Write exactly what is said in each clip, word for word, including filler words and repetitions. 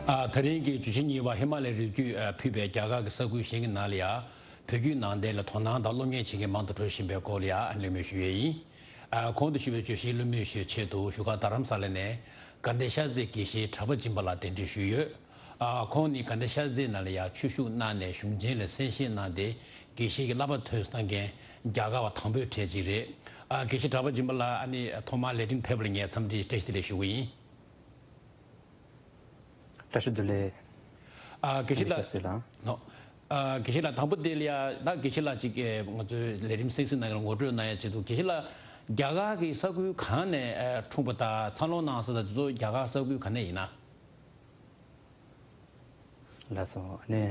ཨ། ད་རིང་གི་བརྗོད་གཞི་གཉིས་པ་ཧི་མ་ལའི་རི་རྒྱུད་ཨ་ཕུད་པའི་རྒྱ་གར་གྱི་ས་ཁུལ་གཞན་གྱི་ནང་ལ་ཡང་བོད་བརྒྱུད་ནང་བསྟན་ལ་དོ་སྣང་དང་སློབ་གཉེར་བྱེད་མཁན་མང་དུ་འགྲོ་བཞིན་པའི་སྐོར་ལ་ཡང་གླེང་མོལ་ཞུ་ཡས་ཡིན། ཨ། གོང་དུ་ཞུས་པའི་བརྗོད་གཞིའི་བློ་མོས་ཞུ་ཆེད་དུ་བཞུགས་སྒར་རྡ་རམ་ས་ལ་ནས་དགའ་ལྡན་ཤར་རྩེ་དགེ་བཤེས་གྲགས་པ་སྦྱིན་པ་ལགས་གདན་འདྲེན་ཞུས་ཡོད། ཨ། ཁོང་ནི་དགའ་ལྡན་ཤར་རྩེའི་ནང་ལ་ཡང་ཆོས་ཞུགས་གནང་ནས་གཞུང་ཆེན་ལ་གསན་བཞེས་གནང་སྟེ་དགེ་བཤེས་ཀྱི་བསླབ་པ་ཐོས་གནང་མཁན་རྒྱ་གར་བ་དང་པོའི་གྲས་ཅིག་རེད། ཨ། དགེ་བཤེས་གྲགས་པ་སྦྱིན་པ་ལགས། ཨ་ནི་ཐོག་མར་ལས་རིམ་ཕེབས་པ་ལ་ངས་འཚམས་འདྲི་བཀྲ་ཤིས་བདེ་ལེགས་ཞུ་གི་ཡིན། བཀྲ་ཤིས་བདེ་ལེགས། ཨ། དགེ་བཤེས་ལགས། བཀྲ་ཤིས་བདེ་ལེགས། ནོ། ཨ། དགེ་བཤེས་ལགས། དང་པོ་དེ་ལ་ཡ་ད་དགེ་བཤེས་ལགས་ཅིག་གིས་ང་ཚོའི་ལས་རིམ་གསན་གཟིགས་གནང་མཁན་ལ་ངོ་སྤྲོད་གནང་ཡ་ཆེད་དུ། དགེ་བཤེས་ལགས། རྒྱ་གར་གྱི་ས་ཁུལ་གང་ནས་ཨ་འཁྲུངས་པ་དང་། འཚར་ལོངས་གནང་ས་དང་དེ་ཚོ་རྒྱ་གར་ས་ཁུལ་ག་ནས་ཡིན་ན། ལགས་སོ། ཨ་ནི་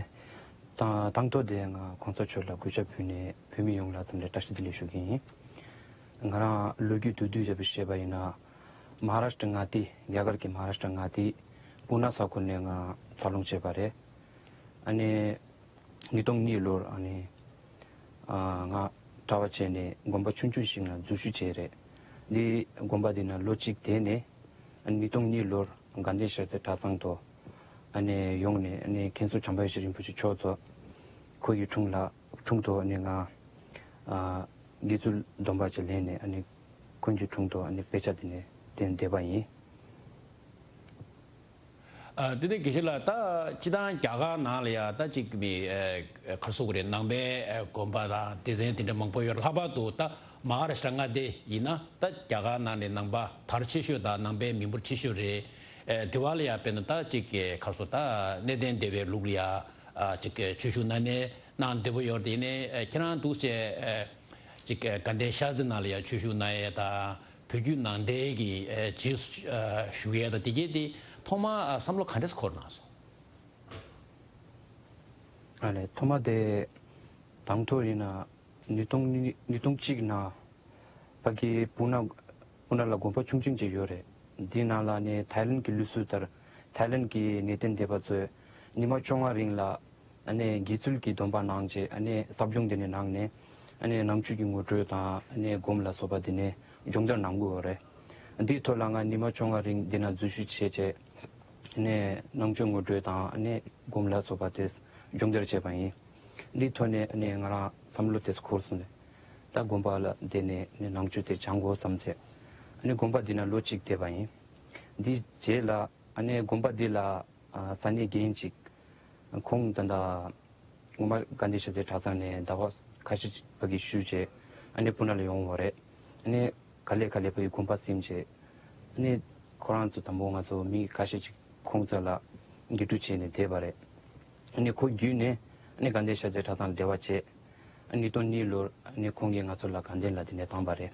དང་དང་ཐོག་དེ་ང་གོང་ས་མཆོག་ལ་གུས་ཞབས་ཕུལ་ནས་བོད་མི་ཡོངས་ལ་འཚམས་འདྲི་བཀྲ་ཤིས་བདེ་ལེགས་ཞུ་གི་ཡིན། ང་རང་ལོ་རྒྱུས་མདོར་བསྡུས་ཞིག་བཤད་པ་ཡིན་ན། མ་ཧཱ་རཱ་ཤི་ཏྲ་མངའ་སྡེ། རྒྱ་གར་གྱི་མ་ཧཱ་རཱ་ཤི་ཏྲ་མངའ་སྡེ་པུ་ན་ས་ཁུལ་ནས་ང་འཚར་ལོངས་བྱས་པ་རེད། ཨ་ནི་ཉིས་སྟོང་གཉིས་ལོར་ཨ་ནི་ཨ་ང་གྲྭ་པ་བྱས་ནས་དགོན་པ་ཆུང་ཆུང་ཞིག་ནང་འཛུལ་ཞུགས་བྱས་རེད། འདི་དགོན་པ་འདི་ནང་ལོ་གཅིག་བསྡད་ནས། ཨ་ནི་ཉིས་སྟོང་གཉིས་ལོར་དགའ་ལྡན་ཤར་རྩེ་གྲྭ་ཚང་དུ་ཨ་ནི་ཡོང་ནས། ཨ་ནི་མཁན་ཟུར་བྱམས་པ་ཡེ་ཤེས་རིན་པོ་ཆེ་མཆོག་ཚོ་ཁོ་ཡི་དྲུང་ལ་དྲུང་དུ་ཨ་ནི་ང་ཨ་དགེ་ཚུལ་སྡོམ་པ་ཅིག་ལེན་ནས། ཨ་ནི་ཁོང་གི་དྲུང་དུ་ཨ་ནི་དཔེ་ཆ་འདི་ནས་བསྟན་བསྡད་པ་ཡིན། ཨ། དེ་ནས་དགེ་བཤེས་ལགས། ད་སྤྱིར་བཏང་རྒྱ་གར་ནང་ལ་ཡ་ད་ཅིག་མི་ཨ་ག་རེ་ཟེར་དགོས་རེད། ནང་པའི་ཨ་དགོན་པ་དང་སྡེ་ཚན་དེ་འདྲ་མང་པོ་ཡོད་རེད། ལྷག་པར་དུ་ད་མ་ཧཱ་རཱ་ཤི་ཏྲ་མངའ་སྡེ་ཡིན་ན། ད་རྒྱ་གར་ནང་ནས་ནང་པ་དར་ཆེ་ཤོས་དང་ནང་པའི་མི་འབོར་ཆེ་ཤོས་རེད། ཨ། དེ་བ་ལ་ཡ་དཔེར་ན་ད་ཅིག་ག་རེ་ཟེར། ད་གནས་བརྟན་སྡེ་པའི་ལུགས་ལ་ཡ་ཨ་ཅིག་ཆོས་ཞུགས་གནང་ནས་གནང་བདེ་པོ་ཡོད་རེད། དེ་ནས་ཨ་ཁྱེད་རང་འདུག་བྱས་ཨ་ཅིག་ཨ་དགའ་ལྡན་ཤར་རྩེ་ནང་ལ་ཡ་ཆོས་ཞུགས་གནང་ཡས་དང་། བོད་བརྒྱུད་ནང་བསྟན་གྱི་ཨ་རྗེས་སུ་ཨ་ཞུགས་ཡས་དང་། དེ་གས་དེ་ཐོག་མར་ཨ་བསམ་བློ་ག་འདྲས་འཁོར་གནང་སོང་། ཨ་ལས། ཐོག་མ་དེ་དང་ཐོག་ཡིན་ན་ཉིས་སྟོང་གཉིས། ཉིས་སྟོང་གཅིག་ནང་ཕ་གི་སྤུ་ན། སྤུ་ན་ལ་དགོན་པ་ཆུང་ཆུང་ཅིག་ཡོད་རེད། འདི་ནང་ལ་ནི་ཐའི་ལན་གྱི་ལུགས་སྲོལ་ལྟར་ཐའི་ལན་གྱི་གནས་བརྟན་སྡེ་པ་ཚོས་ཉི་མ་བཅོ་ལྔ་རིང་ལ་ཨ་ནི་དགེ་ཚུལ་གྱི་སྡོམ་པ་གནང་བྱས། ཨ་ནི་ཟབ་སྦྱོང་དེ་ནས་གནང་ནས། ཨ་ནི་ནང་ཆོས་ཀྱི་ངོ་སྤྲོད་དང་། ཨ་ནི་སྒོམ་ལ་སོགས་པ་དེ་ནས་སྦྱོང་བརྡར་གནང་གི་ཡོད་རེད། འདིའི་ཐོག་ལ་ང་ཉི་མ་བཅོ་ལྔ་རིང་འདི་ན་འཛུལ་ཞུགས་བྱས་བྱས། ཨ་ནི་ནང་ཆོས་ངོ་སྤྲོད་དང་། ཨ་ནི་སྒོམ་ལ་སོགས་པ་དེ་སྦྱོང་བརྡར་བྱས་པ་ཡིན། འདིའི་ཐོག་ནས་ཨ་ནི་ང་རང་བསམ་བློ་དེ་འཁོར་སོང་ནས། ད་དགོན་པ་ལ་བསྡད་ནས་ནི་ནང་ཆོས་དེ་སྦྱང་དགོས་བསམ་བྱས། ཨ་ནི་དགོན་པ་འདི་ན་ལོ་གཅིག་བསྡད་པ་ཡིན། འདིའི་རྗེས་ལ་ཨ་ནི་དགོན་པ་འདི་ལ་ཨ་ས་གནས་རྒན་ཅིག་ཁོང་ད་ལྟ་ངོ་མ་དགའ་ལྡན་ཤར་རྩེ་གྲྭ་ཚང་ནས་ཟླ་བ་ཁ་ཤས་ཅིག་ཕ་གི་བཞུགས་བྱས། ཨ་ནི་སྤུ་ན་ལ་ཡོང་བ་རེད། ཨ་ནི་ག་ལེ་ག་ལེ་ཕ་གི་དགོན་པ་ཟིན་བྱས། ཨ་ནི་ཁོ་རང་ཚོ་དང་པོ་ང་ཚོ་མི་ཁ་ཤས་ཅིག་ཁོང་རྩ་ལ་དགེ་ཕྲུག་བྱས་ནས་བསྡད་པ་རེད། ཨ་ནི་ཁོ་བརྒྱུད་ནས་ཨ་ནི་དགའ་ལྡན་ཤར་རྩེ་གྲྭ་ཚང་ལ་འབྲེལ་བ་བྱས། ཨ་ནི་ཉིས་སྟོང་གཉིས་ལོར་ཨ་ནི་ཁོང་གིས་ང་ཚོ་ལ་དགའ་ལྡན་ལ་དེ་ནས་བཏང་པ་རེད།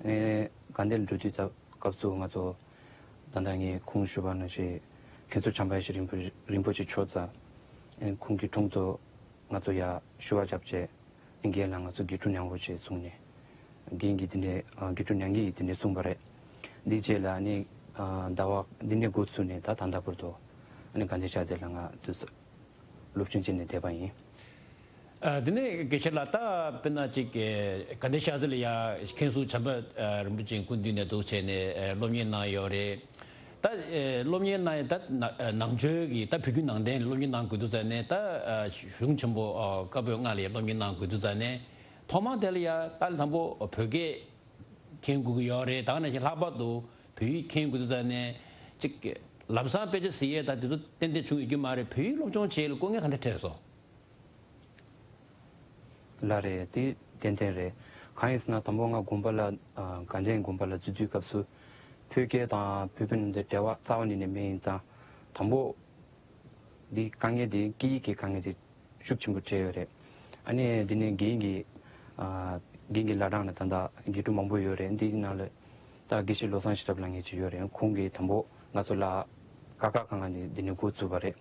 ཨ་ནི་དགའ་ལྡན་འགྲོ་དུས་ད་སྐབས་སུ་ང་ཚོ་ད་ལྟ་ངས་ཁོང་ཞུས་པ་ནང་བཞིན་མཁན་ཟུར་བྱམས་པ་ཡེ་ཤེས་རིན་པོ་རིན་པོ་ཆེ་མཆོག་རྩ། ཨ་ནི་ཁོང་གི་དྲུང་དུ་ང་ཚོ་ཡར་ཞུ་བ་བརྒྱབ་བྱས། རྒན་ལགས་ང་ཚོ་དགེ་ཕྲུག་མྱངས་དགོས་ཞེས་གསུངས་ནས། རྒན་གྱིས་དེ་ནས་ཨ་དགེ་ཕྲུག་མྱངས་ཀྱིས་དེ་ནས་གསུངས་པ་རེད། འདིའི་རྗེས་ལ་ཨ་ནི་ཨ་ཟླ་བ་འདི་ནས་འགོ་ཚུགས་ནས་ད་ད་ལྟ་བར་དུ་ཨ་ནི་དགའ་ལྡན་ཤར་རྩེ་ལ་ང་དུས་སུ་སློབ་སྦྱོང་བྱས་ནས་བསྡད་པ་ཡིན། ཨ་དེ་ནས་དགེ་བཤེས་ལགས། ད་དཔེར་ན་ཅིག་ཨ་དགའ་ལྡན་ཤར་རྩེ་ལ་ཡ་མཁན་ཟུར་བྱམས་པ་ཨ་རིན་པོ་ཆེ་སྐུ་མདུན་ནས་འདུག་བྱས་ནས་ཨ་སློབ་གཉེར་གནང་ཡོད་རེད། ད་ཨ་སློབ་གཉེར་གནང་ཡ་ད་ན་ཨ་ནང་ཆོས་ཀྱི་ད་བོད་བརྒྱུད་ནང་བསྟན་སློབ་གཉེར་གནང་དགོས་འདུག་ཟེར་ནས། ད་ཨ་གཞུང་ཆེན་པོ་ཨ་བཀའ་པོད་ལྔ་ལ་སློབ་གཉེར་གནང་དགོས་འདུག་ཟེར་ནས། ཐོག་མ་དེ་ལ་ཡ་ད་དང་པོ་བོད་སྐད་མཁྱེན་དགོས་ཀྱི་ཡོད་རེད། ད་ག་ནང་བཞིན་ལྷག་པར་དུ་བོད་ཡིག་མཁྱེན་དགོས་འདུག་ཟེར་ནས། ཅིག་ལམ་སང་དཔེ་ཆ་གཟིགས་ཡས་ད་དེ་ཚོ་ཏན་ཏན་བྱུང་ཡོད་ཀྱི་མ་རེད། བོད་ཡིག་སློབ་སྦྱོང་བྱེད་ཡས་ལ་དཀའ་ངལ་ག་འདྲ་འཕྲད་སོང་། ལགས་རེད། དེ་ཏན་ཏན་རེད། གང་ཡིན་ཟེར་ན་དང་པོ་ང་དགོན་པ་ལ་ཨ་དགའ་ལྡན་དགོན་པ་ལ་འཛུལ་དུས་སྐབས་སུ་བོད་སྐད་དང་བོད་པའི་ནང་དུ་འབྲེལ་བ་རྩ་བ་ནས་ནས་མེད། ཡིན་ཙང་དང་པོ་འདི་དཀའ་ངལ་དེ་སྐད་ཡིག་གི་དཀའ་ངལ་དེ་ཤུགས་ཆེན་པོ་འཕྲད་ཡོད་རེད། ཨ་ནི་འདི་ནས་རྒན་གྱི་ཨ་རྒན་གྱི་བླ་བྲང་ནས་ད་ལྟ་དགེ་ཕྲུག་མང་པོ་ཡོད་རེད། འདི་ནང་ལ་ད་དགེ་བཤེས་བློ་བཟང་ཤེས་རབ་ལགས་ངེས་ཅིག་ཡོད་རེད། ཁོང་གིས་དང་པོ་ང་ཚོ་ལ་ཀ་ཁ་ག་ང་ནས་འདི་ནས་འགོ་བཙུགས་པ་རེད།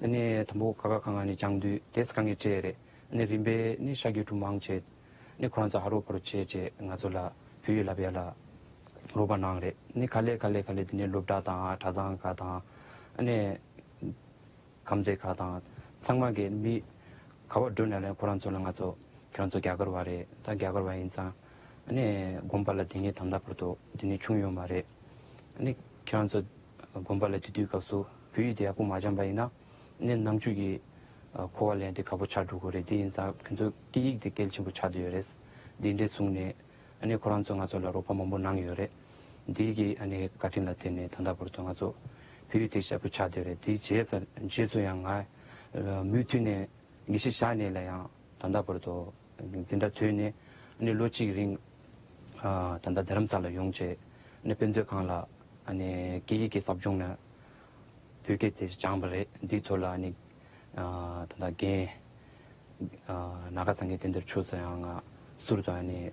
ཨ་ནི་དང་པོ་ཀ་ཁ་ག་ང་ནས་སྦྱང་དུས་དེས་དཀའ་ངལ་འཕྲད་རེད། ཨ་ནི་རིམ་པས་ནི་ཤག་དགེ་ཕྲུག་མང་ཆེ་ནི་ཁོ་རང་ཚོ་ཧ་རོ་ཕ་རོ་བྱས་བྱས་ང་ཚོ་ལ་བོད་ཡིག་བསླབ་ཡ་ལ་རོགས་པ་གནང་རེད། ཨ་ནི་ག་ལེ་ག་ལེ་ག་ལེ་དེ་ནས་སློབ་གྲྭ་དང་གྲྭ་ཚང་ཁག་དང་། ཨ་ནི་ཁམས་ཚན་ཁག་དང་ཚང་མ་གི་མི་ག་བ་འགྲོ་ན་ལས་ཁོ་རང་ཚོ་ལ་ང་ཚོ་ཁྱེད་རང་ཚོ་རྒྱ་གར་བ་རེད། ད་རྒྱ་གར་བ་ཡིན་ཙང་ཨ་ནི་དགོན་པ་ལ་དེ་ངས་ད་ལྟ་བར་དུ་དེ་ནས་བྱུང་ཡོད་མ་རེད། ཨ་ནི་ཁྱེད་རང་ཚོ་དགོན་པ་ལ་དེ་དུས་སྐབས་སུ་ བོད་ཡིག་དེ་ཡག་པོ་མ་སྦྱངས་པ་ཡིན་ན་ནི་ནང་ཆོས་ཀྱི་ཨ་གོ་བ་ལེན་དེ་ཁག་པོ་ཆགས་འགྲོ་གི་རེད། དེ་ཡིན་ཙང་ཁྱོད་ཚོ་སྐད་ཡིག་དེ་གལ་ཆེན་པོ་ཆགས་བསྡད་ཡོད་རེད། འདི་འདྲས་གསུངས་ནས་ཨ་ནི་ཁོ་རང་ཚོ་ང་ཚོ་ལ་རོགས་པ་མང་པོ་གནང་ཡོད་རེད། འདི་གི་ཨ་ནི་བཀའ་དྲིན་ལ་བརྟེན་ནས་ད་ལྟ་བར་དུ་ང་ཚོ་བོད་ཡིག་དེ་ཞེ་པོ་ཆགས་བསྡད་ཡོད་རེད། དེ་རྗེས་ས་རྗེས་སུ་ཡང་ང་མུ་མཐུད་ནས་དགེ་བཤེས་བཞག་ནས་ལ་ཡང་ད་ལྟ་བར་དུ་འཛིན་གྲྭ་ཐོན་ནས་ཨ་ནི་ལོ་གཅིག་རིང་ཨ་ད་ལྟ་རྡ་རམ་ས་ལ་ཡོང་བྱས་ཨ་ནི་དཔེ་མཛོད་ཁང་ལ་ཨ་ནི་སྐད་ཡིག་གི་ཟབ་སྦྱོང་ནས་བོད་སྐད་དེ་སྦྱངས་པ་རེད། འདིའི་ཐོག་ལ་ཨ་ནི་ཨ་ད་ལྟ་རྒན་ཨ་ནཱ་ག་སངས་རྒྱས་བསྟན་འཛིན་ཆོས་ཚོ་ཡང་ང་ཟུར་དུ་ཨ་ནི་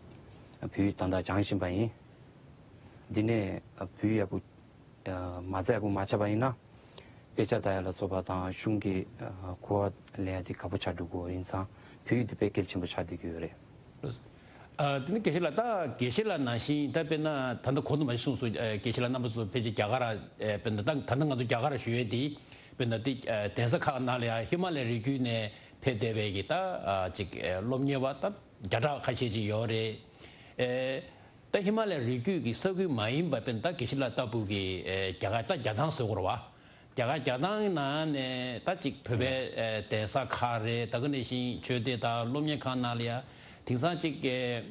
བོད་ཡིག་ད་ལྟ་སྦྱང་བཞིན་པ་ཡིན། འདི་ནས་ཨ་བོད་ཡིག་ཡག་པོ་ཨ་མ་རྩ་ཡག་པོ་མ་ཆགས་པ་ཡིན་ན་དཔེ་ཆ་ལྟ་ཡ་ལ་སོགས་པ་དང་གཞུང་གི་ཨ་གོ་བ་ལེན་ཡ་དེ་ཁག་པོ་ཆགས་འགྲོ་གི་ཡིན་ཙང་བོད་ཡིག་དེ་དཔེ་གལ་ཆེན་པོ་ཆགས་བསྡད་ཀྱི་ཡོད་རེད། ཨ་དེ་ནི་དགེ་བཤེས་ལགས། ད་དགེ་བཤེས་ལགས་ནང་བཞིན་ད་དཔེར་ན་ད་ལྟ་གོང་དུ་མ་གཞི་གསུངས་སོང་། ཨ་དགེ་བཤེས་ལགས་རྣམ་པ་ཚོ་ཕལ་ཆེར་རྒྱ་གར་ཨ་དཔེར་ན་ད་ད་ལྟ་ང་ཚོ་རྒྱ་གར་བཞུགས་ཡས་དེ་དཔེར་ན་དེ་ཨ་གདན་ས་ཁག་ནང་ལ་ཡང་ཧི་མ་ལ་ཡའི་རི་རྒྱུད་ནས་ཕེབས་བསྡད་པའི་གི་ད་ཨ་ཅིག་ཨ་སློབ་གཉེར་བ་ད་བརྒྱ་ཕྲག་ཁ་ཤས་ཅིག་ཡོད་རེད། ཨེ་ད་ཧི་མ་ལ་ཡའི་རི་རྒྱུད་ཀྱི་ས་ཁུལ་མ་ཡིན་པ་དཔེར་ན་ད་དགེ་བཤེས་ལགས་ལྟ་བུ་གི་ཨེ་རྒྱ་གར་ད་རྒྱ་ཐང་ཟེར་དགོས་རེད་བ། རྒྱ་གར་རྒྱ་ཐང་གི་ནང་ནས་ད་ཅིག་བོད་པའི་ཨེ་གདན་ས་ཁག་རེད། ད་ག་ནང་བཞིན་ཆོས་སྡེ་དང་སློབ་གཉེར་ཁང་ནང་ལ་ཡ་དེང་སང་ཅིག་ཨེ་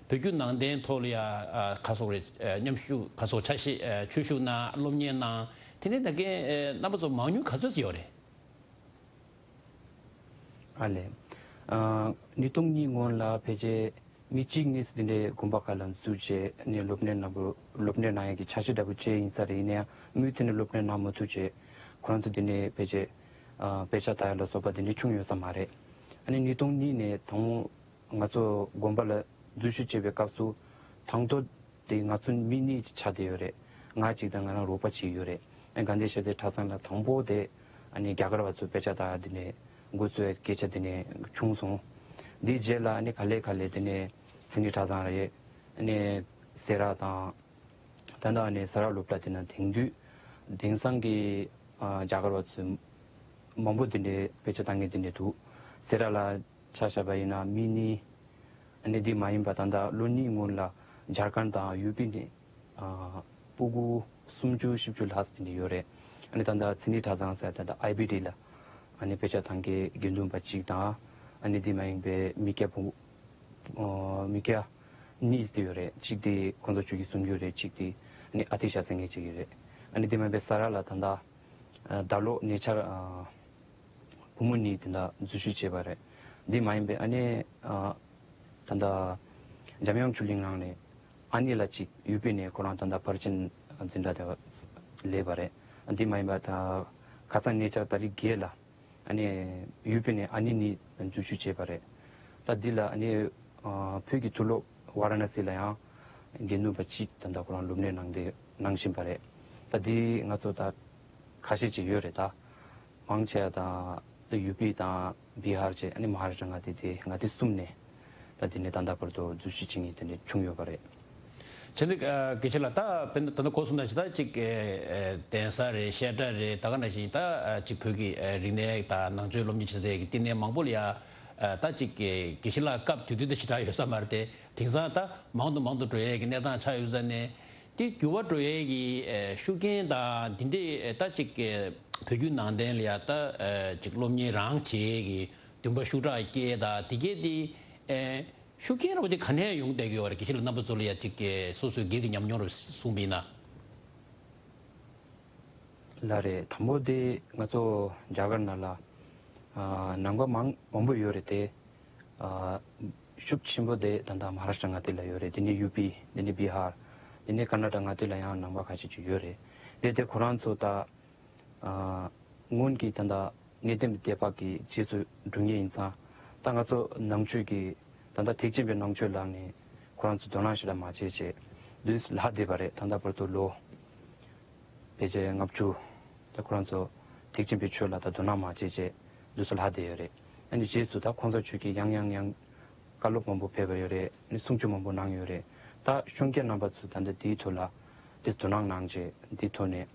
བོད་བརྒྱུད་ནང་བསྟན་ཐོག་ལ་ཡ་ཨ་ག་ཟེར་དགོས་རེད། ཨེ་མཉམ་ཞུགས་ག་ཟེར་དགོས་ཆ་ཤས་ཨེ་ཆོས་ཞུགས་གནང་སློབ་གཉེར་གནང་དེ་ནས་ད་གིན་ཨེ་རྣམ་པ་ཚོ་མང་ཉུང་ག་ཚོད་ཙམ་ཡོད་རེད། ཨ་ལས། ཨ་ཉིས་སྟོང་གཉིས་སྔོན་ལ་ཕལ་ཆེར་མི་གཅིག་གཉིས་དེ་འདྲའི་དགོན་པ་ཁག་ལ་འཛུལ་བྱས་ནས་སློབ་གཉེར་གནང་དགོས། སློབ་གཉེར་གནང་ཡག་གི་འཆར་གཞི་འདྲ་པོ་བྱས་ཡིན་ས་རེད། ཡིན་ན་ཡང་མུ་མཐུད་ནས་སློབ་གཉེར་གནང་མ་ཐུབ་བྱས་ཁོ་རང་ཚོ་དེ་ནས་ཕལ་ཆེར་ཨ་དཔེ་ཆ་ལྟ་ཡག་ལ་སོགས་པ་དེ་འདྲའི་བྱུང་ཡོད་ས་མ་རེད། ཨ་ནི་ཉིས་སྟོང་གཉིས་ནས་དང་པོ་ང་ཚོ་དགོན་པ་ལ་འཛུལ་ཞུགས་བྱེད་པའི་སྐབས་སུ་དང་ཐོག་དེ་ང་ཚོ་མི་གཉིས་ཆགས་བསྡད་ཡོད་རེད། ང་གཅིག་དང་ང་རང་རོགས་པ་གཅིག་ཡོད་རེད། ཨ་དགའ་ལྡན་ཤར་རྩེ་གྲྭ་ཚང་ལ་དང་པོ་དེ་ཨ་ནི་རྒྱ་གར་བ་ཚོ་དཔེ་ཆ་ལྟ་འདི་ནས་འགོ་བཙུགས་པའི་སྐད་ཆ་དེ་ནས་བྱུང་སོང་། འདིའི་རྗེས་ལ་ཨ་ནི་ག་ལེ་ག་ལེ་དེ་ནས་མཚན་ཉིད་གྲྭ་ཚང་རེད། ཨ་ནི་སེ་ར་དང་ད་ལྟ་ཨ་ནི་ས་རཱ་སློབ་གྲྭ་དེ་ན་དེང་དུས་དེང་སང་གི་ཨ་རྒྱ་གར་བ་ཚོ་མང་པོ་དེ་འདྲའི་དཔེ་ཆ་ལྟ་མཁན་དེ་འདྲ་འདུག་སེ་ར་ལ་ཆ་བཞག་པ་ཡིན་ན་མི་གཉིས། ཨ་ནི་འདི་མ་ཡིན་པ་ད་ལྟ་ལོ་གཉིས་སྔོན་ལ་ཇར་ཁན་དང་ཡུ་པི་ནས་ཨ་སྤུ་གུ་སུམ་ཅུ་བཞི་བཅུ་ལྷག་ཙམ་དེ་འདྲ་ཡོད་རེད། ཨ་ནི་ད་ལྟ་མཚན་ཉིད་གྲྭ་ཚང་ཟེར་ད་ལྟ་ཨའི་བི་ཌི་ལ་ཨ་ནི་དཔེ་ཆ་ལྟ་མཁན་དགེ་འདུན་པ་གཅིག་དང་ཨ་ནི་འདི་མ་ཡིན་པའི་མི་སྐྱ་བུ་ཨ་མི་སྐྱ་གཉིས་ཙམ་ཡོད་རེད། གཅིག་དེ་གོང་ས་མཆོག་གི་གསུང་སྒྱུར་རེད། གཅིག་དེ་ཨ་ནི་ཨ་ཏི་ཤ་ཟེར་མཁན་གཅིག་ཡོད་རེད། ཨ་ནི་འདི་མ་ཡིན་པའི་ས་རཱ་ལ་ད་ལྟ་ཨ་ཟླ་ལོག་ཉེ་ཆར་ཨ་བུ་མོ་གཉིས་དེ་འདྲ་འཛུལ་ཞུགས་བྱས་པ་རེད། འདི་མ་ཡིན་པའི་ཨ་ནི་ཨ་ད་ལྟ་འཇམ་དབྱངས་ཆོས་གླིང་ནང་ནས་ཨ་ནེ་ལགས་གཅིག་ཡུ་པི་ནས་ཁོ་རང་ད་ལྟ་ཕར་ཕྱིན་འཛིན་གྲྭ་དེ་སླེབས་པ་རེད། འདི་མ་ཡིན་པ་ད་ཁ་སང་ཉེ་ཆར་ཏ་རིག་བརྒྱད་ལ་ཨ་ནི་ཡུ་པི་ནས་ཨ་ནེ་གཉིས་འཛུལ་ཞུགས་བྱས་པ་རེད། ད་འདི་ལ་ཨ་ནི་ཨ་བོད་ཀྱི་མཐོ་སློབ་ཝཱ་ར་ཎ་སི་ལ་ཡང་དགེ་འདུན་པ་གཅིག་ད་ལྟ་ཁོ་རང་སློབ་གཉེར་གནང་སྟེ་གནང་བཞིན་པ་རེད། ད་འདི་ང་ཚོ་ད་ཁ་ཤས་ཅིག་ཡོད་རེད། ད་མང་ཆེ་བ་ད་ད་ཡུ་པི་དང་བི་ཧར་བཅས་ཨ་ནི་མ་ཧཱ་རཱ་ཤྲ་མངའ་སྡེ་དེ་མངའ་སྡེ་གསུམ་ནས་ད་འདི་ནས་ད་ལྟ་བར་དུ་འཛུལ་ཞུགས་བྱེད་མཁན་དེ་འདྲ་བྱུང་ཡོད་པ་རེད། བྱས་ཙང་ཨ་དགེ་བཤེས་ལགས། ད་དཔེར་ན་ད་ལྟ་གོང་གསུངས་ནང་བཞིན་ད་ཅིག་ཨ་ཨ་གདན་ས་རེད། བཤད་གྲྭ་རེད། ད་ག་ནང་བཞིན་ད་ཨ་ཅིག་བོད་ཀྱི་ཨ་རིག་གནས་དང་ནང་ཆོས་སློབ་གཉེར་བྱེད་སའི་བསྟི་གནས་མང་པོ་ལ་ཡ་ཨ་ད་ཅིག་ཨ་དགེ་བཤེས་ལགས་སྐབས་དེ་དུས་ད་ཞེ་དྲག་ཡོད་ས་མ་རེད་དེ། དེང་སང་ད་མང་དུ་མང་དུ་འགྲོ་ཡས་ཀྱི་གནས་སྟངས་ཆགས་ཡོད་ས་ནས་དེ་འགྱུར་བ་འགྲོ་ཡས་ཀྱི་ཨ་ཤུགས་རྐྱེན་དང་དེ་འདྲས་ཨ་ད་ཅིག་ཨ་བོད་བརྒྱུད་ནང་བསྟན་ལ་ཡ་ད་ཨ་ཅིག་སློབ་གཉེར་རང་བྱེད་ཡས་ཀྱི་འདུན་པ་ཤུགས་དྲག་སྐྱེས་དང་དེ་གས་དེ་ཨ། ཤུགས་རྐྱེན་རོགས་དེ་ག་ནས་ཡོང་བསྡད་ཀྱི་ཡོད་རེད། དགེ་བཤེས་ལགས་རྣམ་པ་ཚོ་ལ་ཡ་གཅིག་གི་སོ་སོའི་སྒེར་གྱི་ཉམས་མྱོང་རུ་གསུངས་པ་ཡིན་ན། ལགས་རེད། དང་པོ་དེ་ང་ཚོ་རྒྱ་གར་ནང་ལ་ཨ་ནང་པ་མང་མང་པོ་ཡོད་རེད་དེ། ཨ་ཤུགས་ཆེན་པོ་དེ་ད་ལྟ་མ་ཧཱ་རཱ་ཤྲ་མངའ་སྡེ་ལ་ཡོད་རེད། དེ་ནས་ཡུ་པི། དེ་ནས་བི་ཧར། དེ་ནས་ཀར་ན་ཊ་ཀ་མངའ་སྡེ་ལ་ཡང་ནང་པ་ཁ་ཤས་ཅིག་ཡོད་རེད། རེད་དེ་ཁོ་རང་ཚོ་ད། ཨ་སྔོན་གྱི་ད་ལྟ་གནས་བརྟན་པའི་སྡེ་པ་གི་རྗེས་སུ་འགྲོ་མཁན་ཡིན་ཙང་། ད་ང་ཚོ་ནང་ཆོས་ཀྱི་ད་ལྟ་ཐེག་ཆེན་པའི་ནང་ཆོས་ལ་ནི་ཁོ་རང་ཚོ་དོ་སྣང་ཞེ་དྲག་མ་བྱས་བྱས་དུས་ལྷག་བསྡད་པ་རེད། ད་ལྟ་བར་དུ་ལོ་ཕལ་ཆེར་ལྔ་བཅུ་ད་ཁོ་རང་ཚོ་ཐེག་ཆེན་པའི་ཆོས་ལ་ད་དོ་སྣང་མ་བྱས་བྱས་དུས་ལྷག་བསྡད་ཡོད་རེད། ཨ་ནི་རྗེས་སུ་ད་གོང་ས་མཆོག་གིས་ཡང་ཡང་ཡང་བཀའ་སློབ་མང་པོ་ཕེབས་པ་ཡོད་རེད། ཨ་ནི་གསུང་ཆོས་མང་པོ་གནང་ཡོད་རེད། ད་གཞོན་སྐྱེས་རྣམ་པ་ཚོས་ད་ལྟ་དེའི་ཐོག་ལ་དེ་དོ་སྣང་གནང་བྱས་དེའི་ཐོག་ནས།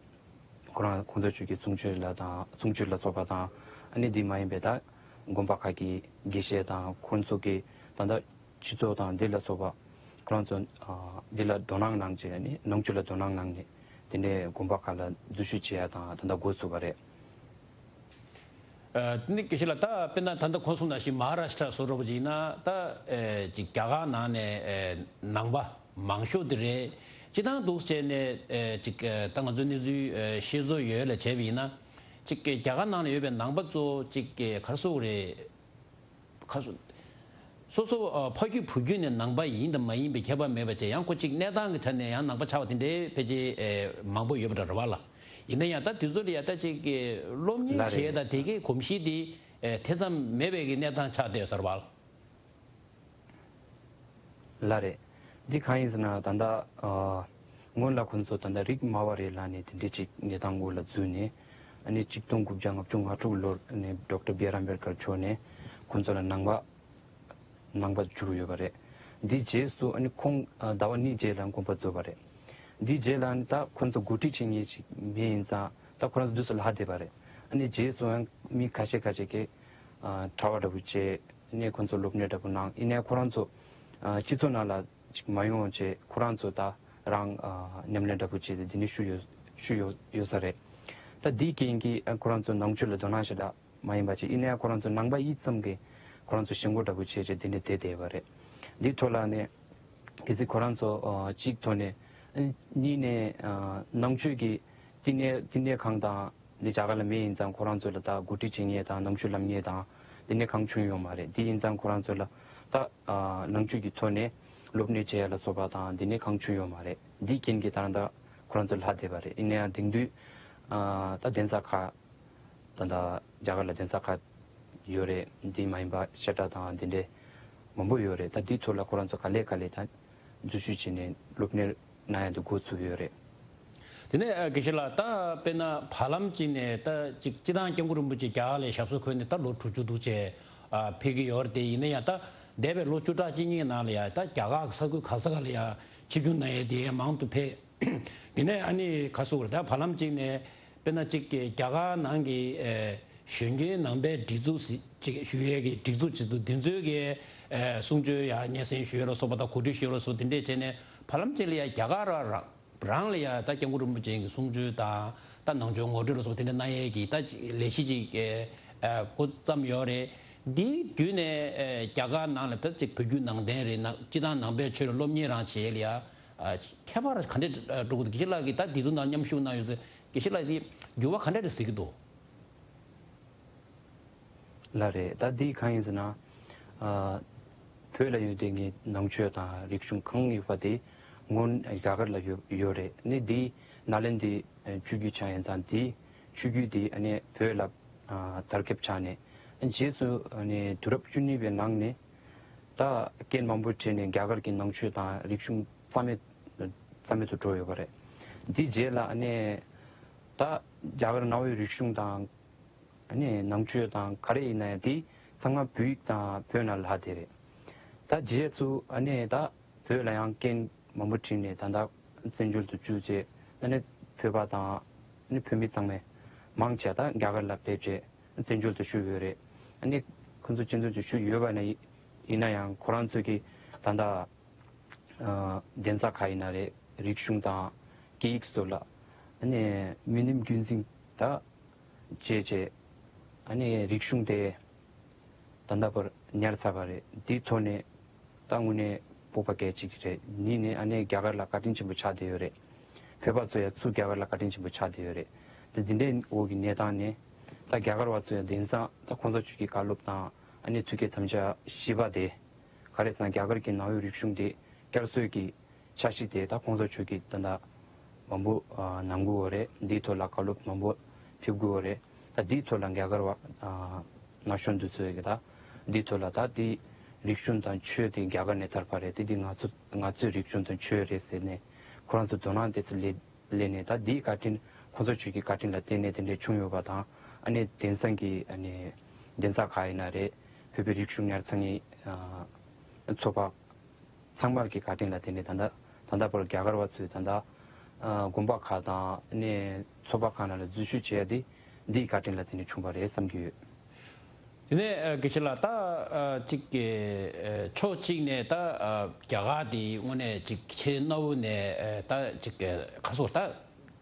ཁོ་རང་གོང་ས་མཆོག་གི་གསུང་ཆོས་ལ་དང་གསུང་ཆོས་ལ་སོགས་པ་དང་། ཨ་ནི་འདི་མ་ཡིན་པའི་ད་དགོན་པ་ཁག་གི་དགེ་བཤེས་དང་ཁོང་ཚོ་གི་ད་ལྟ་སྤྱི་ཚོགས་དང་འདི་ལ་སོགས་པ་ཁོ་རང་ཚོ་ཨ་འདི་ལ་དོ་སྣང་གནང་བྱས། ཨ་ནི་ནང་ཆོས་ལ་དོ་སྣང་གནང་ནས་དེ་འདྲའི་དགོན་པ་ཁག་ལ་འཛུལ་ཞུགས་བྱེད་ཡ་དང་ད་ལྟ་འགོ་ཚུགས་པ་རེད། ཨ། དེ་ནི་དགེ་བཤེས་ལགས། ད་དཔེར་ན་ད་ལྟ་ཁོང་གསུངས་ནང་བཞིན་མ་ཧཱ་རཱ་ཤི་ཏྲ་བཟོ་འདྲ་པོ་ཅིག་ཡིན་ན། ད་ཨེ་ཅིག་རྒྱ་གར་ནང་ནས་ཨེ་ནང་པ་མང་ཤོས་དེ་རེད། སྤྱིར་བཏང་འདུག་བྱས་ནས་ཨེ་ཅིག་ཨེ་ད་ང་ཚོའི་གནས་ཚུལ་ཨེ་ཤེས་ཚོད་ཡོད་ལ་བྱས་པ་ཡིན་ན། ཅིག་ཨེ་རྒྱ་གར་ནང་ལ་ཡོད་པའི་ནང་པ་ཚོ་ཅིག་ཨེ་ག་རེ་ཟེར་དགོས་རེད། ཁ་སོ་སོ་སོ་ཨ་ཕ་རྒྱུད་བུ་རྒྱུད་ནས་ནང་པ་ཡིན་དང་མ་ཡིན་པའི་ཁྱད་པར་མེད་པ་བྱས། ཡང་ཁོ་གཅིག་གནས་སྟངས་ཀྱི་ཆ་ནས་ཡང་ནང་པ་ཆགས་པ་དེ་འདྲའི་ཕལ་ཆེར་ཨེ་མང་པོ་ཡོད་པ་འདྲ་རེད་པ་ལགས། ཡིན་ན་ཡང་ད་དེ་ཚོ་ལ་ཡ་ད་ཅིག་གི་སློབ་གཉེར་ལགས་བྱས་རེད། དང་དེ་གའི་གོམས་གཤིས་དེ་ཨེ་ཐེ་ཚོམ་མེད་པའི་གི་གནས་སྟངས་ཆགས་བསྡད་ཡོད་ས་རེད་པ་ལགས། ལགས་རེད། འདི་གང་ཡིན་ཟེར་ན། ད་ལྟ་ཨ་སྔོན་ལ་ཁོང་ཚོ་ད་ལྟ་རིགས་དམའ་བ་རེད་ལབ་ནས་དེ་འདྲའི་ཅིག་གནས་སྟངས་འགོ་ལ་འཛུལ་ནས། ཨ་ནི་ཆིག་སྟོང་དགུ་བརྒྱ་ལྔ་བཅུ་ང་དྲུག་ལོར་ཨ་ནི་ཌོག་ཊར་བི་ཨར་ཨམ་བེད་ཀར་མཆོག་ནས་ཁོང་ཚོ་ལ་ནང་པ་ནང་པ་བསྒྱུར་ཡོད་པ་རེད། འདིའི་རྗེས་སུ་ཨ་ནི་ཁོང་ཨ་ཟླ་བ་གཉིས་རྗེས་ལ་དགོངས་པ་རྫོགས་པ་རེད། འདིའི་རྗེས་ལ་ཨ་ནི་ད་ཁོང་ཚོ་འགོ་ཁྲིད་བྱེད་མཁན་ཅིག་མེད། ཡིན་ཙང་ད་ཁོ་རང་ཚོ་དུས་སུ་ལྷག་བསྡད་པ་རེད། ཨ་ནི་རྗེས་སུ་ཡང་མི་ཁ་ཤས་ཁ་ཤས་ཀྱིས་ཨ་གྲྭ་པ་འདྲ་པོ་བྱས་ནས་ཁོང་ཚོ་སློབ་གཉེར་འདྲ་པོ་གནང་། ཡིན་ནའི་ཁོ་རང་ཚོ་ཨ་སྤྱི་ཚོགས་ནང་ལ་ཅིག་མ་ཡོང་བྱས། ཁོ་རང་ཚོ་ད་རང་ཨ་ཉམས་ལེན་འདྲ་པོ་བྱས་ཏེ་འདི་ནས་བཞུགས་ཡོད་བཞུགས་ཡོད་ཡོད་ས་རེད། ད་འདིའི་རྐྱེན་གྱིས་ཨ་ཁོ་རང་ཚོ་ནང་ཆོས་ལ་དོ་སྣང་ཞེ་དྲག་མ་ཡིན་པ་བྱས། ཡིན་ནའི་ཁོ་རང་ཚོ་ནང་པ་ཡིན་ཙམ་གྱིས་ཁོ་རང་ཚོ་ཞེན་ཁོག་འདྲ་པོ་བྱས་བྱས་འདི་ནས་བསྡད་བསྡད་པ་རེད། འདིའི་ཐོག་ལ་ནས་གལ་སྲིད་ཁོ་རང་ཚོ་ཨ་གཅིག་ཐོག་ནས། ཨ་གཉིས་ནས་ཨ་ནང་ཆོས་ཀྱི་བསྟི་གནས་བསྟི་གནས་ཁང་དང་འདི་རྒྱ་གར་ལ་མེད། ཡིན་ཙང་ཁོ་རང་ཚོ་ལ་ད་འགོ་ཁྲིད་བྱེད་མཁན་དང་ནང་ཆོས་བསླབ་མཁན་དང་བསྟི་གནས་ཁང་བྱུང་ཡོད་མ་རེད། དེ་ཡིན་ཙང་ཁོ་རང་ཚོ་ལ་ད་ཨ་ནང་ཆོས་ཀྱི་ཐོག་ནས་སློབ་གཉེར་བྱེད་ཡ་ལ་སོགས་པ་དང་བསྟི་གནས་ཁང་བྱུང་ཡོད་མ་རེད། འདིའི་རྐྱེན་གྱིས་ད་ལྟ་ཁོ་རང་ཚོ་ལྷག་བསྡད་པ་རེད། ཡིན་ན་ཡང་དེང་དུས་ཨ་ད་གདན་ས་ཁག་ད་ལྟ་རྒྱ་གར་ལ་གདན་ས་ཁག་ཡོད་རེད། འདི་མ་ཡིན་པ་བཤད་གྲྭ་དང་འདི་འདྲའི་མང་པོ་ཡོད་རེད། ད་འདིའི་ཐོག་ལ་ཁོ་རང་ཚོ་ག་ལེ་ག་ལེ་ད་འཛུལ་ཞུགས་བྱས་ནས་སློབ་གཉེར་གནང་ཡ་དེ་འགོ་ཚུགས་ཡོད་རེད། དེ་ནས་ཨ་དགེ་བཤེས་ལགས། ད་དཔེར་ན་བར་ལམ་གཅིག་ནས་ད་ཅིག་སྤྱིར་བཏང་སྐྱབས་མགོན་རིན་པོ་ཆེ་རྒྱ་གར་ལ་ཞབས་སོར་འཁོད་ནས་ད་ལོ་དྲུག་ཅུ་འདུག་བྱས་ཨ་ཕེབས་ཀྱི་ཡོད་རེད། དེ་ཡིན་ན་ཡང་ད་འདས་པའི་ལོ་བཅུ་ཕྲག་གཅིག་གཉིས་ནང་ལ་ཡང་ད་རྒྱ་གར་གྱི་ས་ཁུལ་ག་ས་ག་ལ་ཡང་ཆིབས་བསྒྱུར་གནང་ཡས་དེ་མང་དུ་ཕེབས། དེ་ནས་ཨ་ནི་ག་ཟེར་དགོས་རེད། ད་བར་ལམ་གཅིག་ནས་དཔེར་ན་ཅིག་གི་རྒྱ་གར་ནང་གི་ཨེ་གཞོན་སྐྱེས་ནང་པའི་སྒྲིག་འཛུགས་ཟེར་ཅིག་ཞུ་ཡས་ཀྱི་སྒྲིག་འཛུགས་ཅིག་འདུག་འདི་ཚོའི་གི་ཨེ་གསུང་ཆོས་ཡ་སྙན་སེང་ཞུ་ཡས་ལ་སོགས་པ་དང་གོ་སྒྲིག་ཞུ་ཡས་ལ་སོགས་དེ་འདྲས་བྱས་ནས། བར་ལམ་གཅིག་ལ་ཡ་རྒྱ་གར་རང་རང་ལ་ཡ་ད་སྐྱབས་མགོན་རིན་པོ་ཆེ་གི་གསུང་ཆོས་དང་ད་ནང་ཆོས་ངོ་སྤྲོད་ལ་སོགས་པ་དེ་འདྲ་གནང་ཡས་ཀྱི་ད་ལས་གཞི་ཅིག་ཨེ་འགོ་བརྩམས་ཡོད་རེད། འདིའི་བརྒྱུད་ནས་ཨེ་རྒྱ་གར་ནང་ལ་ད་ཅིག་བོད་བརྒྱུད་ནང་བསྟན་རེད་ན། སྤྱིར་བཏང་ནང་པའི་ཆོས་ལ་སློབ་གཉེར་རང་བྱེད་ཡས་ལ་ཡ་ཨ་ཁྱད་པར་ག་འདྲས་འགྲོ་གི་འདུག་དགེ་བཤེས་ལགས་ཀྱིས་ད་འདི་ཚོ་ནང་མཉམ་ཞུགས་གནང་ཡོད་ཚེ། དགེ་བཤེས་ལགས་ཀྱིས་འགྱུར་བ་ག་འདྲས་རེ་གཟིགས་ཀྱི་འདུག་ལགས་རེད། ད་འདི་གང་ཡིན་ཟེར་ན། ཨ་བོད་ལ་ཡོད་དེ་ངའི་ནང་ཆོས་དང་རིག་གཞུང་གང་ཡོད་པ་དེ་སྔོན་རྒྱ་གར་ལ་ཡོད་ཡོད་རེད། ནི་འདི་ནཱ་ལེནྡྲའི་ཆོས་བརྒྱུད་ཆ་ཡིན་ཙང་། འདི་ཆོས་བརྒྱུད་དེ་ཨ་ནི་བོད་ལ་ཨ་དར་ཁྱབ་ཆགས་ནས། རྗེས་སུ་ཨ་ནི་དུས་རབས་བཅུ་གཉིས་པའི་ནང་ནས་ད་རྐྱེན་མང་པོ་འཕྲད་ནས་རྒྱ་གར་གྱི་ནང་ཆོས་དང་རིག་གཞུང་རྩ་མེད་རྩ་མེད་དུ་འགྲོ་ཡོད་པ་རེད། འདི་རྗེས་ལ་ཨ་ནི་ད་རྒྱ་གར་ནང་པའི་རིག་གཞུང་དང་ཨ་ནི་ནང་ཆོས་དང་ག་རེ་ཡིན་ན་ཡང་དེ་ཚང་མ་བོད་ཡིག་དང་བོད་ནང་ལ་ལྷག་བསྡད་རེད། ད་རྗེས་སུ་ཨ་ནི་ད་བོད་ལ་ཡང་རྐྱེན་མང་པོ་འཕྲད་ནས་ད་ལྟ་བཙན་བྱོལ་དུ་བཅུག་བྱས། ཨ་ནི་བོད་པ་དང་ཨ་ནི་བོད་མི་ཚང་མས་མང་ཆེ་ད་རྒྱ་གར་ལ་ཕེབས་བྱས་བཙན་བྱོལ་དུ་བཞུགས་ཡོད་རེད། ཨ་ནི་ཁོང་ཚོ་བཙན་བྱོལ་དུ་བཞུགས་ཡོད་པ་ན་ཡིན་ན་ཡང་ཁོ་རང་ཚོ་གི་ད་ལྟ་ཨ་གདན་ས་ཁག་ཡིན་ན་རེད། རིག་གཞུང་དང་སྐད་ཡིག་སོགས་ལ་ཨ་ནི་མི་ནུས་རྒྱུན་འཛིན་ད་བྱས་བྱས། ཨ་ནི་རིག་གཞུང་དེ་ད་ལྟ་བར་ཉར་ཚར་བ་རེད། དེའི་ཐོག་ནས་ད་དངོས་གནས་སྤོབས་པ་སྐྱེ་གཅིག་རེད། གཉིས་ནས་ཨ་ནི་རྒྱ་གར་ལ་བཀའ་དྲིན་ཆེན་པོ་ཆགས་བསྡད་ཡོད་རེད། བོད་པ་ཚོ་ཡང་ཚུར་རྒྱ་གར་ལ་བཀའ་དྲིན་ཆེན་པོ་ཆགས་བསྡད་ཡོད་རེད། དེ་འདི་འདྲའི་འོག་གི་གནས་སྟངས་ནས་ད་རྒྱ་གར་བ་ཚོ་ཡང་དེང་སང་ད་གོང་ས་མཆོག་གི་བཀའ་སློབ་དང་ཨ་ནི་ཐུགས་བསྐྱེད་དམ་བཅའ་བཞི་པ་དེ། ག་རེ་ཟེར་ན་རྒྱ་གར་གྱི་ནང་པའི་རིག་གཞུང་དེ་བསྐྱར་གསོའི་གི་འཆར་གཞི་དེ་ད་གོང་ས་མཆོག་གིས་ད་ལྟ་མང་པོ་ཨ་གནང་གི་ཡོད་རེད། འདིའི་ཐོག་ལ་བཀའ་སློབ་མང་པོ་ཕེབས་ཀྱི་ཡོད་རེད། ད་འདིའི་ཐོག་ལ་རྒྱ་གར་བ་ཨ་ན་གཞོན་འདི་ཚོས་ཀྱི་ད་འདིའི་ཐོག་ལ་ད་འདི་རིག་གཞུང་དང་ཆོས་དེ་རྒྱ་གར་ནས་དར་བ་རེད། དེ་འདི་ང་ཚོ་ང་ཚོའི་རིག་གཞུང་དང་ཆོས་རེད་ཟེར་ནས་ཁོ་རང་ཚོ་དོ་སྣང་དེ་ཚོ་སླེབས་སླེབས་ནས། ད་འདིའི་བཀའ་དྲིན་གོང་ས་མཆོག་གི་བཀའ་དྲིན་ལ་བརྟེན་ནས་དེ་འདྲའི་བྱུང་ཡོད་པ་དང་། ཨ་ནི་དེང་སང་གི་ཨ་ནི་གདན་ས་ཁག་ཡིན་ན་རེད། བོད་པའི་རིག་གཞུང་ཉར་ཚགས་ཀྱི་ཨ་ཚོགས་པ་ཚང་མར་གྱི་བཀའ་དྲིན་ལ་བརྟེན་ནས་ད་ལྟ་ད་ལྟ་བར་རྒྱ་གར་བ་ཚོས་ད་ལྟ་ཨ་དགོན་པ་ཁག་དང་ཨ་ནི་ཚོགས་པ་ཁག་ནང་ལ་འཛུལ་ཞུགས་བྱས་ཏེ་འདིའི་བཀའ་དྲིན་ལ་བརྟེན་ནས་བྱུང་བ་རེད་བསམ་གྱི་ཡོད། དེ་ནས་ཨ་དགེ་བཤེས་ལགས། ད་ཨ་གཅིག་གི་ཨ་ཕྱོགས་གཅིག་ནས་ད་ཨ་རྒྱ་གར་དེ་དངོས་གནས་གཅིག་ཆེས་གནའ་བོ་ནས་ཨ་ད་གཅིག་གི་ག་སོགས་ད་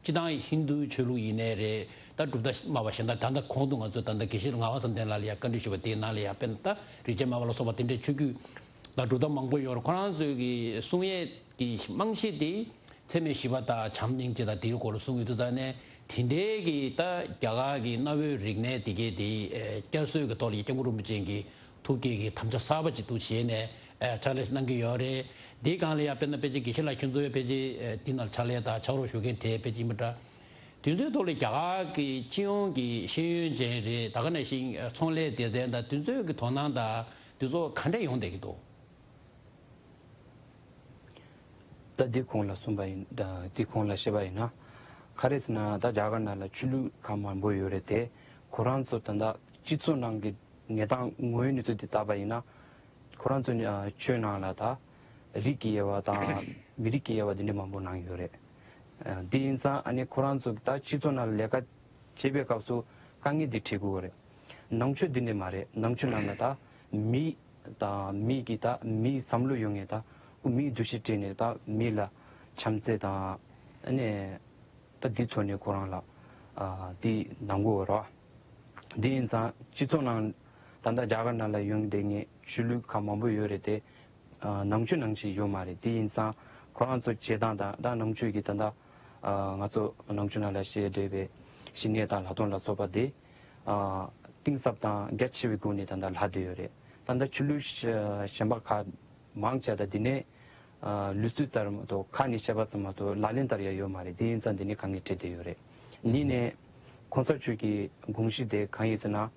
སྤྱི་བཏང་ཧིན་རྡུའི་ཆོས་ལུགས་ཡིན་ནའི་རེད། ད་གྲུབ་མཐའ་སྨྲ་བ་གཞན་དག་ད་ལྟ་གོང་དུ་ང་ཚོས་ད་ལྟ་དགེ་བཤེས་ངག་དབང་བསམ་གཏན་ལགས་ལ་ཡང་བཀའ་འདྲི་ཞུས་པ་དེའི་ནང་ལ་ཡང་དཔེར་ན་ད་རིག་བྱེད་སྨྲ་བ་ལ་སོགས་པ་དེ་འདྲའི་ཆོས་བརྒྱུད་དང་གྲུབ་མཐའ་མང་པོ་ཡོད་རེད། ཁོ་རང་ཚོའི་གི་གསུང་ཡས་ཀྱི་རྨང་གཞི་དེ་འཚེ་མེད་ཞི་བ་དང་བྱམས་སྙིང་རྗེ་དང་དེའི་སྐོར་ལ་གསུང་ཡོད་དུས་ཙང་ནས་དེ་འདྲའི་གི་ད་རྒྱ་གར་གྱི་གནའ་བོའི་རིག་གནས་དེ་གའི་དེ་བསྐྱར་གསོའི་གི་ཐོག་ལ་སྐྱབས་མགོན་རིན་པོ་ཆེ་གི་ཐུགས་བསྐྱེད་ཀྱི་དམ་བཅའ་གསར་པ་ཅིག་འདུག་བྱས་ནས་ཕྱག་ལས་གནང་གི་ཡོད་རེད། དེའི་སྒང་ལ་ཡང་དཔེར་ན་ཕལ་ཆེར་དགེ་བཤེས་ལགས་ཁྱོད་ཚོའི་ཕལ་ཆེར་དེ་ནང་ཕྱག་ལས་དང་ཕྱག་རོགས་ཞུ་མཁན་གྲས་ཕལ་ཆེར་ཡིན་པ་འདྲ། དེ་ཚོའི་ཐོག་ལ་རྒྱ་གར་གྱི་སྤྱི་ཡོངས་ཀྱི་ཤེས་ཡོན་ཅན་རེད། ད་ག་ནང་བཞིན་ཚོང་ལས་སྡེ་ཚན་དང་དེ་ཚོའི་གི་དོ་སྣང་དང་དེ་ཚོ་ག་འདྲས་ཡོང་བསྡད་ཀྱི་འདུག་ད་འདི་གོང་ལ་གསུངས་པ་ཡིན། ད་འདི་གོང་ལ་བཤད་པ་ཡིན་ན། ག་རེ་ཟེར་ན་ད་རྒྱ་གར་ནང་ལ་ཆོས་ལུགས་ཁག་མང་པོ་ཡོད་རེད་དེ། ཁོ་རང་ཚོ་ད་ལྟ་སྤྱི་ཚོགས་ནང་གི་གནས་སྟངས་དངོས་ཡོད་གནས་ཚུལ་འདི་བལྟས་པ་ཡིན་ན། ཁོ་རང་ཚོ་ནི་ཨ་ཆོས་ནང་ལ་ད་རིགས་ཀྱི་དབྱེ་བ་དང་མི་རིགས་ཀྱི་དབྱེ་བ་འདི་འདྲ་མང་པོ་གནང་ཡོད་རེད། ཨ་འདི་ཡིན་ཙང་ཨ་ནི་ཁོ་རང་ཚོ་ད་སྤྱི་ཚོགས་ནང་ལ་ལས་ཀ་བྱེད་པའི་སྐབས་སུ་དཀའ་ངལ་འདི་འཕྲད་དགོས་རེད། ནང་ཆོས་འདི་འདྲ་མ་རེད། ནང་ཆོས་ནང་ལ་ད་མི་དང་མི་གི་ད་མིའི་བསམ་བློ་ཡོད་མཁན་ད་ཁོ་མིའི་འདུ་ཤེས་སྤྲད་ནས་ད་མི་ལ་བྱམས་བརྩེ་དང་ཨ་ནི་ད་འདི་ཐོག་ནས་ཁོ་རང་ལ་ཨ་འདི་གནང་དགོས་རེད་བ། འདི་ཡིན་ཙང་སྤྱི་ཚོགས་ནང་ད་ལྟ་རྒྱ་གར་ནང་ལ་ཡོང་བསྡད་མཁན་ཆོས་ལུགས་ཁག་མང་པོ་ཡོད་རེད་དེ། ཨ་ནང་ཆོས་ནང་བཞིན་ཡོད་མ་རེད། དེ་ཡིན་ཙང་ཁོ་རང་ཚོ་བྱེད་སྟངས་དང་ད་ནང་ཆོས་ཀྱི་ད་ལྟ་ཨ་ང་ཚོ་ནང་ཆོས་ནང་ལ་བཤད་བསྡད་པའི་ཞི་གནས་དང་ལྷག་མཐོང་ལ་སོགས་པ་དེ་ཨ་གཏིང་ཟབ་དང་རྒྱ་ཆེ་བའི་སྒོ་ནས་ད་ལྟ་ལྷག་བསྡད་ཡོད་རེད། ད་ལྟ་ཆོས་ལུགས་གཞན་པ་ཁག་མང་ཆེ་ད་འདི་ནས་ཨ་ལུས་རྩལ་ལྟར་མ་གཏོགས་ཁ་ནས་བཤད་པ་ཙམ་མ་གཏོགས་ལག་ལེན་བསྟར་ཡ་ཡོད་མ་རེད། དེ་ཡིན་ཙང་འདི་ནས་དཀའ་ངལ་འཕྲད་བསྡད་ཡོད་རེད། གཉིས་ནས་གོང་ས་མཆོག་གི་དགོངས་གཞི་དེ་གང་ཡིན་ཟེར་ན།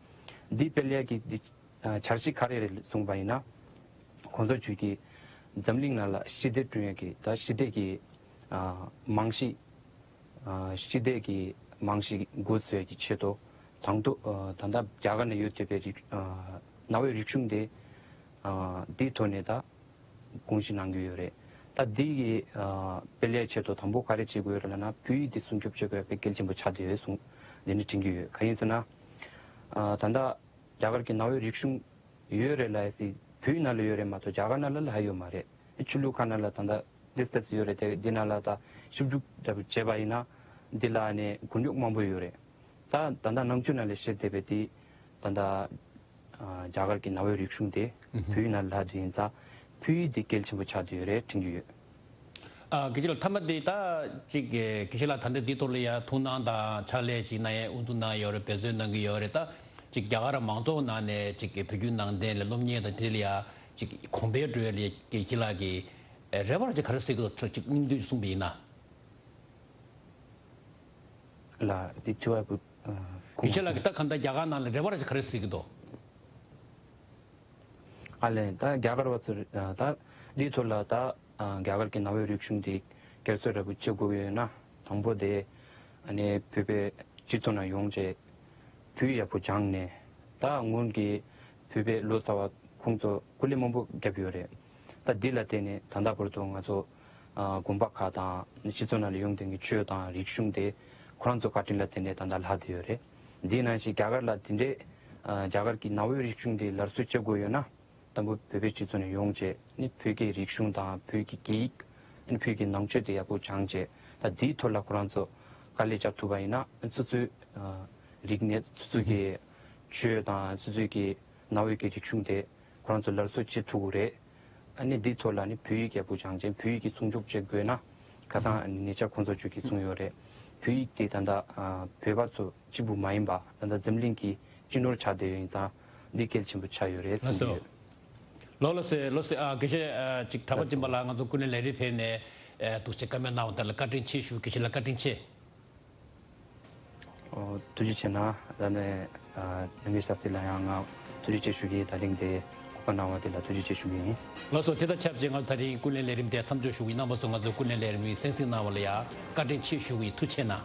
འདི་སྤེལ་ཡ་གི་འདི་ཨ་འཆར་གཞི་ག་རེ་རེད་གསུངས་པ་ཡིན་ན། གོང་ས་མཆོག་གིས་འཛམ་གླིང་ནང་ལ་ཞི་བདེ་བསྐྲུན་ཡ་གི་ད་ཞི་བདེ་གི་ཨ་རྨང་གཞི། ཨ་ཞི་བདེ་གི་རྨང་གཞི་འགོ་བཟོ་ཡ་གི་ཆེད་དུ་དང་ཐོག་ཨ་ད་ལྟ་རྒྱ་གར་ནང་ཡོད་བསྡད་པའི་རིག་ཨ་གནའ་བོའི་རིག་གཞུང་དེ་ཨ་འདིའི་ཐོག་ནས་ད་དགོངས་གཞི་གནང་གི་ཡོད་རེད། ད་འདི་གི་ཨ་སྤེལ་ཡའི་ཆེད་དུ་དང་པོ་ག་རེ་བྱེད་དགོས་རེད་ལབ་ན། བོད་ཡིག་འདི་སྲུང་སྐྱོབ་བྱེད་དགོས་པའི་གལ་ཆེན་པོ་ཆགས་བསྡད་ཡོད་གསུངས། འདི་ནི་དྲན་གྱི་ཡོད། གང་ཡིན་ཟེར་ན། ཨ་ད་ལྟ་རྒྱ་གར་གྱི་གནའ་བོའི་རིག་གཞུང་ཡོད་རེད་ལབ་ཡ་སི་བོད་ཡིག་ནང་ལ་ཡོད་རེད་མ་གཏོགས་རྒྱ་གར་ནང་ལ་ལྷག་ཡོད་མ་རེད། ཆོས་ལུགས་ཁག་ནང་ལ་ད་ལྟ་ཏོག་ཙམ་ཡོད་རེད་དེ། འདི་ནང་ལ་ད་ཞིབ་འཇུག་འདྲ་པོ་བྱས་པ་ཡིན་ན་འདི་ལ་ནི་མགོ་རྙོག་མང་པོ་ཡོད་རེད། ད་ད་ལྟ་ནང་ཆོས་ནང་ལ་བཤད་བསྡད་པའི་དེ་ད་ལྟ་ཨ་རྒྱ་གར་གྱི་གནའ་བོའི་རིག་གཞུང་དེ་བོད་ཡིག་ནང་ལ་ལྷག་བསྡད་ཡིན་ཙང་བོད་ཡིག་དེ་གལ་ཆེན་པོ་ཆགས་བསྡད་ཡོད་རེད་དྲན་གྱི་ཡོད། ཨ་དགེ་བཤེས་ལགས་མཐའ་མ་དེ་ད་ཅིག་དགེ་བཤེས་ལགས་ད་ལྟ་འདི་ཐོག་ལ་ཡ་ཐུགས་སྣང་དང་ཕྱག་ལས་ཅིག་གནང་ཡས་དབུ་འཛུགས་གནང་ཡོད་རེད། འབད་བརྩོན་གནང་གི་ཡོད་རེད། ད་ཅིག་རྒྱ་གར་མང་ཚོགས་ནང་ནས་ཅིག་བོད་བརྒྱུད་ནང་བསྟན་ལ་སློབ་གཉེར་དང་དེ་ལ་ཡ་ཅིག་གོང་འཕེལ་འགྲོ་ཡས་ལ་དགེ་བཤེས་ལགས་ཀྱི་རེ་བ་ཅིག་ག་རེ་གསུང་གི་འདུག་ཅིག་སྙིང་བསྡུས་གསུངས་པ་ཡིན་ན། ལ་དེ་དྲི་བ་བུ་ཨ་དགེ་བཤེས་ལགས་ཀྱིས་ད་གང་ལྟར་རྒྱ་གར་ནང་ལ་རེ་བ་ཅིག་ག་རེ་གསུང་གི་འདུག་ཨ་ལས་ད་རྒྱ་གར་བ་ཚོ་ཨ་ད་འདིའི་ཐོག་ལ་ད་ཨ་རྒྱ་གར་གྱི་གནའ་བོའི་རིག་གཞུང་དེ་བསྐྱར་གསོ་འདྲ་པོ་བྱེད་དགོས་ཡོད་ན། དང་པོ་དེ་ཨ་ནི་བོད་པའི་སྤྱི་ཚོགས་ནང་ཡོང་བྱས་བོད་ཡག་པོ་སྦྱངས་ནས། ད་སྔོན་གྱི་བོད་པའི་ལོ་ཙཱ་བ་ཁོང་ཚོ་སྐུ་ལས་མང་པོ་བརྒྱབ་ཡོད་རེད། ད་འདི་ལ་བརྟེན་ནས་ད་ལྟ་བར་དུ་ང་ཚོ་ཨ་དགོན་པ་ཁག་དང་སྤྱི་ཚོགས་ནང་ལ་ཡོང་བསྡད་མཁན་ཆོས་དང་རིག་གཞུང་དེ་ཁོ་རང་ཚོ་བཀའ་དྲིན་ལ་བརྟེན་ནས་ད་ལྟ་ལྷག་བསྡད་ཡོད་རེད། འདི་ནང་བཞིན་རྒྱ་གར་ལ་དེ་འདྲའི་ཨ་རྒྱ་གར་གྱི་གནའ་བོའི་རིག་གཞུང་དེ་སླར་གསོ་བྱེད་དགོས་ཡོད་ན། དང་པོ་བོད་པའི་སྤྱི་ཚོགས་ནས་ཡོང་བྱས་ནི་བོད་ཀྱི་རིག་གཞུང་དང་བོད་ཀྱི་སྐད་ཡིག་ནི་བོད་ཀྱི་ནང་ཆོས་དེ་ཡག་པོ་སྦྱངས་བྱས། ད་འདིའི་ཐོག་ལ་ཁོ་རང་ཚོ་དཀའ་ལས་རྒྱག་ཐུབ་པ་ཡིན་ན། སོ་སོའི་ཨ་རིག་གནས། སོ་སོ་གི་ཆོས་དང་སོ་སོའི་གི་གནའ་བོའི་གི་རིག་གཞུང་དེ་ཁོ་རང་ཚོ་སླར་གསོ་བྱེད་ཐུབ་ཀྱི་རེད། ཨ་ནི་འདིའི་ཐོག་ལ་ནི་བོད་ཡིག་ཡག་པོ་སྦྱངས་བྱས་བོད་ཡིག་གི་སྲུང་སྐྱོབ་བྱེད་དགོས་ན། ཁ་སང་ཉེ་ཆར་གོང་ས་མཆོག་གིས་གསུངས་ཡོད་རེད། བོད་ཡིག་དེ་ད་ལྟ་ཨ་བོད་པ་ཚོ་གཅིག་པུ་མ་ཡིན་པ་ད་ལྟ་འཛམ་གླིང་གི་སྤྱི་ནོར་ཆགས་བསྡད་ཡོད་ཡིན་ཙང་འདི་གལ་ཆེན་པོ་ཆགས་ཡོད་རེད་གསུངས་ཡོད། ལགས་སོ། ལགས་སོ། ཨ་དགེ་བཤེས་ཨ་ཅིག་གྲྭ་པ་སྦྱིན་པ་ལགས་ང་ཚོ་ཀུན་གླེང་ལས་རིམ་ཕེབས་ནས་ཨ་ཐུགས་རྗེ་བཀའ་མོལ་གནང་བ་དེ་ལ་བཀའ་དྲིན་ཆེ་ཞུ། དགེ་བཤེས་ལགས་བཀའ་དྲིན་ཆེ། ཨོ་ཐུགས་རྗེ་ཆེ་གནང་། ད་ནས་ཨ་ནམ་མཁའི་ཤཱ་སྟྲི་ལ་ཡང་ང་ཐུགས་རྗེ་ཆེ་ཞུ་གི། ད་རིང་དེ་གོ་སྐབས་གནང་བ་དེ་ལ་ཐུགས་རྗེ་ཆེ་ཞུ་གི་ཡིན། ལགས་སོ། དེ་དང་ཆབས་ཅིག་ང་ཚོ་ད་རིང་ཀུན་གླེང་ལས་རིམ་དེ་མཚམས་འཇོག་ཞུ་གི་ཡིན། རྣམ་པ་ཚོ་ང་ཚོ་ཀུན་གླེང་ལས་རིམ་གསན་གཟིགས་གནང་བ་ལ་ཡང་བཀའ་དྲིན་ཆེ་ཞུ་གི་ཡིན། ཐུགས་རྗེ་གནང་།